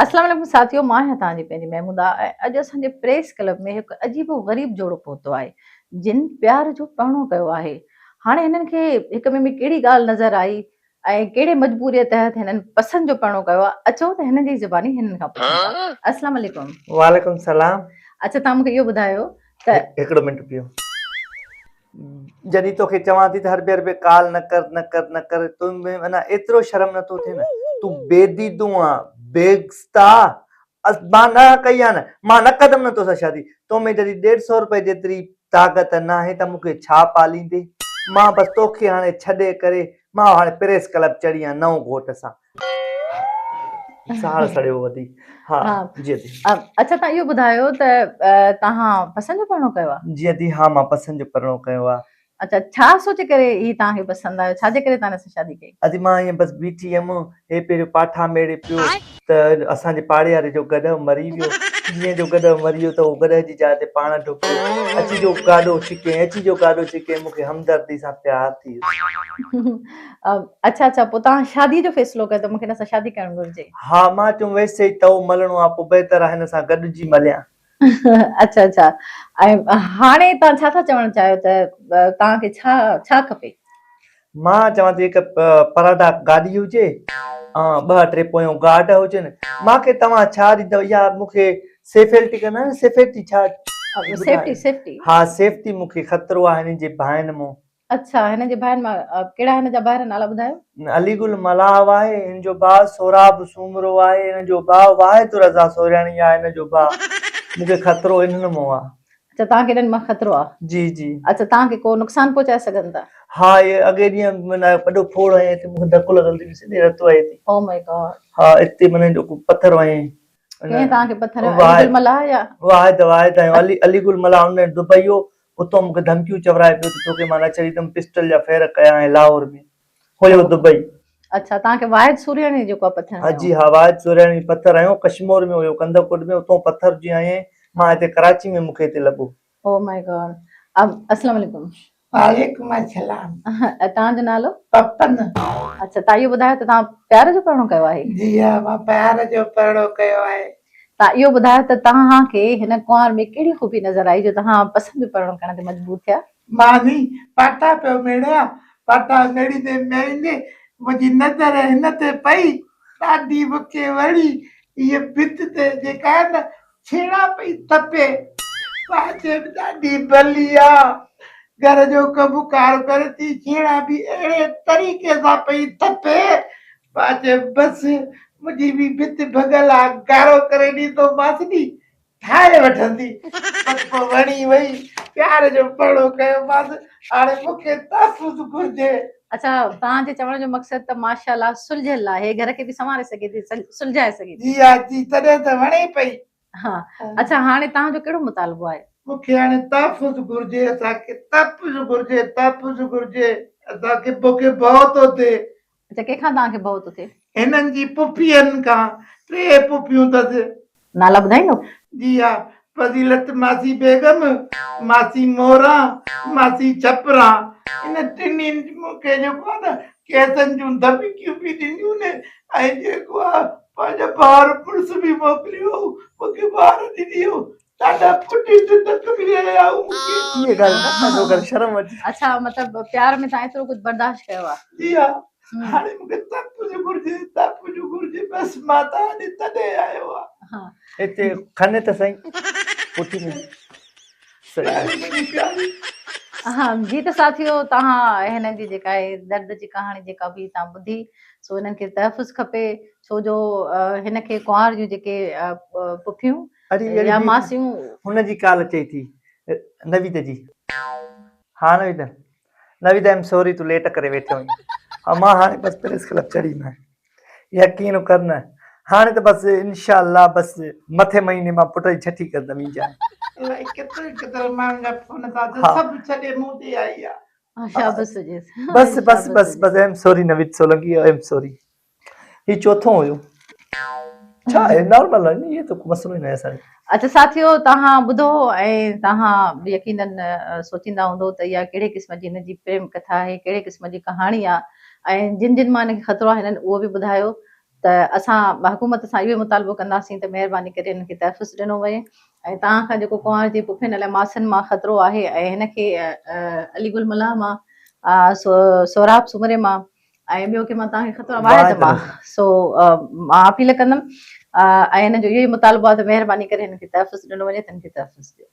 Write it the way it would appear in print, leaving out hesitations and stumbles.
اسلام عليڪم ساٿيو مان آهيان توهان جي پنهنجي محموده ۽ اڄ اسان جي پريس ڪلب ۾ هڪ عجيب و غريب جوڙو پهتو آهي جن پيار جو پرڻو ڪيو آهي هاڻي هنن کي هڪ ٻئي ۾ ڪهڙي ڳالهه نظر آئي ۽ ڪهڙي مجبوريء تحت هنن پسند جو پرڻو ڪيو آهي اچو ته هنن جي زباني هنن کان پڇون ٿا اسلام عليڪم. وعليڪم السلام. اڇا توهان مون کي اهو ٻڌايو ته. هڪڙو منٽ بيهو. جڏهن توکي چوان ٿي ته هر ڀيري به ڪال نه ڪر نه ڪر نه ڪر تو ۾ معنيٰ ايترو شرم نه ٿو ٿئي نه تون بي ديدون آن بيگستا مان نه ڪئي آ نه مان نه ڪندم نه توسان شادي تو ۾ جڏهن ڏيڍ سو روپئي جيتري طاقت ناهي ته مون کي ڇا پاليندي مان بس توکي هاڻي ڇڏي ڪري مان هاڻي پريس ڪلب چڙهي آن نئون گهوٽ سان ساڙ سڙيو وڌي ها جي ادي. اڇا تان اهو ٻڌايو ته تهان پسند جو پرڻو ڪيو آ؟ جي ادي ها مان پسند جو پرڻو ڪيو آ. اڇا ڇا سوچي ڪري هي تهان کي پسند آيو ڇا جي ڪري تهان هن سان شادي ڪئي؟ ادي مان ائين بس بيٺي هيم هي پهريون پاٺا ميڙي پيو ته اسان جي پاڙي واري جو گڏهه مري ويو جيئن جو گڏهه مري ويو ته اهو گڏهه جي جاء تي پاڻ ڍڪيو اچي جو گاڏو ڇڪيائين اچي جو گاڏو ڇڪيائين مون کي همدردي سان پيار ٿي ويو. اڇا اڇا پوء توهان شادي جو فيصلو ڪيو ته مون کي هن سان شادي ڪرڻ گهرجي. ها مان چيم ويسي ئي تئو ملڻو آ پوء بهتر آ هن سان گڏجي مليان. اڇا اڇا ۽ هاڻي توهان ڇا ٿا چوڻ چاهيو ته توهان کي ڇا ڇا کپي؟ مان چوان ٿي هڪ پراڊا گاڏي هجي ٻه ٽي پويون گارڊ هجن مان کي توهان ڇا ڏيندؤ اها مون کي سيفيلٽي ڪندا آهن سيفيٽي ڇا سيفٽي سيفٽي ها سيفٽي مون کي خطرو آ هنن جي ڀائن مون. اڇا هن جي ڀائرن مان ڪهڙا هن جا ڀائر نالا ٻڌايو. علي گل ملاح آهي هن جو ڀاء سهراب سومرو آهي هن جو ڀاء واحد رضا سورياڻي آهي هن جو ڀاء مون کي خطرو انهن مان آ. اڇا توهان کي انهن مان خطرو آ. جي جي. اڇا توهان کي ڪو نقصان پهچائي سگهن ٿا. ها اهي اڳي ڏينهن معنيٰ وڏو ڦوڙ هنيائين اتي مون کي ڌڪ لڳل ٿي ڏسي رت وهي ٿي. او مائي گاڊ. ها اتي معنيٰ جو ڪو پٿر هنيائين. ڪنهن توهان کي پٿر هنيو علي گل ملاح يا. واحد واحد هنيو علي علي گل ملاح ان دبئي هو اتو مون کي ڌمڪيون چورائي پيو ته توکي مان نه ڇڏيندم، پسٽل جا فير ڪيا ۽ لاهور ۾ هيو دبئي. اڇا توهان کي واحد سورياڻي جيڪو آ پٿر هنيو. جي ها واحد سورياڻي پٿر هنيو، ڪشمور ۾ هيو ڪنڌڪوٽ ۾ اتو پٿر جي هنيائين، مان هتي ڪراچي ۾ مون کي هتي لڳو. او مائي گاڊ السلام عليڪم. وعليڪم السلام. توهان جو نالو؟ پپن. اڇا توهان اهو ٻڌايو ته توهان پيار جو پرڻو ڪيو آهي؟ جي ها مان پيار جو پرڻو ڪيو آهي. توهان اهو ٻڌايو ته توهان کي هن ڪنوار ۾ ڪهڙي خوبي نظر آئي جو توهان پسند جو پرڻو ڪرڻ تي مجبور ٿيا؟ مان ني پاٽا پيو ميڙيان، پاٽا ميڙيندي ميڙيندي منهنجي نظر هن تي پئي، ڏاڍي مون کي وڻي، هيء ڀت تي جيڪا آهي نه ڇيڙا پئي تپي. مان چيم ڏاڍي ڀلي آ، گهر جو ڪم ڪار ڪري ٿي، ڇيڙا به اهڙي طريقي سان پئي تپي. مان چيم بس منهنجي به ڀت ڀڳل آ، گارو ڪري ڏيندومانس ني، ٺاهي وٺندي. بس پوء وڻي وئي، پيار جو پرڻو ڪيومانس، هاڻي مون کي تحفظ گهرجي. اڇا توهان جي چوڻ جو مقصد ته ماشاء الله سلجهيل آهي گهر کي به سنواري سگهي ٿي سلجهائي سگهي ٿي. جي ها جي تڏهن ته وڻي پئي. ها اڇا هاڻي توهان جو ڪهڙو مطالبو آهي؟ مون کي هاڻي تحفظ گهرجي اسان کي تحفظ گهرجي تحفظ گهرجي اسان کي مون کي ڀؤ ٿو ٿئي. اڇا ڪنهن کان توهان کي ڀؤ ٿو ٿئي؟ هنن جي پڦين کان ٽي پڦيون اٿس. نالا ٻڌائيندو؟ جي ها، فضيلت ماسي بيگم، ماسي موران، ماسي ڇپران. ان ٽنهي مون کي جيڪو آهي نه ڪيسن جون ڌمڪيون به ڏنيون ۽ جيڪو آهي پنهنجا ٻار پڙس به موڪليو مون کي ٻار ڏني هو ڏاڍا پٽي ڌڪ به هنيا هو مون کي. اهي ڳالهيون نه ڪندو ڪر شرم اچي. اڇا مطلب پيار ۾ تان ايترو ڪجهه برداشت ڪيو آ. جي ها هاڻي مون کي تحفظ گهرجي تحفظ گهرجي بس مان تان ڏي تڏهن آيو آ. ها. هتي کني ته سهي پٺي ۾. پياري منهنجي پياري. ها جي ته ساٿيو توهان هنن جي جيڪا آهي درد جي ڪهاڻي جيڪا به توهان ٻڌي سو هنن کي تحفظ کپي ڇو جو هن کي ڪنوار جون جيڪي پڦيون اڙي اڙي يا ماسيون هن جي ڪال اچي ٿي نويد جي ها نويد نويد ايم سوري تون ليٽ ڪري ويٺو آهين ها مان هاڻي بس پريس ڪلب چڙهي مان يقين ڪر نه هاڻي ته بس انشاء الله بس مٿي مهيني مان پٽ جي ڇٺي ڪندم ئي جان الائي ڪيترن ڪيترن ماڻهن جا فون ٿا اچن سڀ ڇڏي مون تي آئي آ شابس هجيس بس بس بس بس I'm sorry Naveed Solangi I'm sorry هي چوٿون هيو ڇا آهي نارمل آهي نه اهي ته ڪو مسئلو ئي ناهي اسان جو. اڇا ساٿيو توهان ٻڌو ۽ توهان به يقينن سوچيندا هوندو ته اها ڪهڙي قسم جي هن جي پريم ڪٿا آهي ڪهڙي قسم جي ڪهاڻي آهي ۽ جن جن مان هن کي خطرو آهي هنن اهو به ٻڌايو ته. ته اسان حڪومت سان اهو مطالبو ڪنداسين ته مهرباني ڪري هن کي تحفظ ڏنو وڃي ۽ توهان کان جيڪو ڪنوار جي پڦين الائي ماسين مان خطرو آهي ۽ هن کي علي گل ملاح مان سهراب سومري مان ۽ ٻيو ڪي مان توهان کي خطرو واحد مان سو مان اپيل ڪندم ۽ هن جو اهو ئي مطالبو آهي ته مهرباني ڪري هن کي تحفظ ڏنو وڃي ته هن کي تحفظ ڏيو.